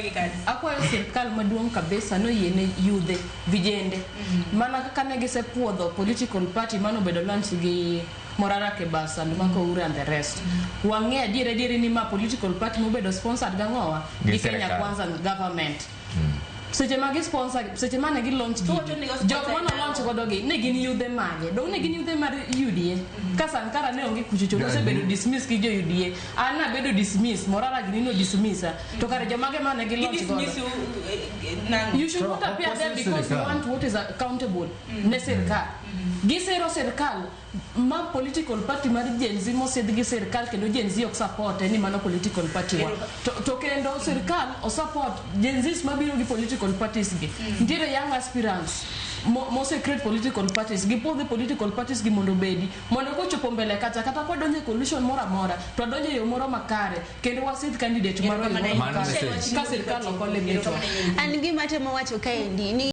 Wawegi kanyo. Akwayo sirkal maduong' kabisa noyiene yudhe vijende mana kaka ne gisepuodho political party manobedo launch gi Morara Kebaso and Mark Ouru and the rest. Wang'e adier adier ni ma political party mobedo sponsored gang'owa Gi gi Kenya sirkal. Kwanza government. Seche ma gi sponsor, seche mane gi launch To wacho gigi, ni gi sponsor jok mane launch godo gi ne gin yudhe mage? Dong ne gin yudhe mar UDA. Ka Sankara ne onge kucho cho nosebedo dismiss gi jo UDA. An nabedo dismiss, Morara gini no dismissa. To kare jomage mane gi launch godo? Gidismiss u nang'o? You should To not appear ok there wasir because you sirkal. want what is accountable ne sirkal. Gisero sirkal ma political party mar Gen Z mosidh gi sirkal kendo Gen Z ok support ni mano political party wa. To kendo sirkal o support Gen Zs mabiro gi political parties gi. Nitiere young aspirants mose create political parties gipuodhi political parties gi mondo obedi mondo kochopo mbele kacha kata kwadonjo e coalition moro amora to wadonjo e yo moro makare kendo wasidh candidate marwa e yo moro Mano makare message. ka sirkal ok olemetwa. An gima atemo wacho kaendi ni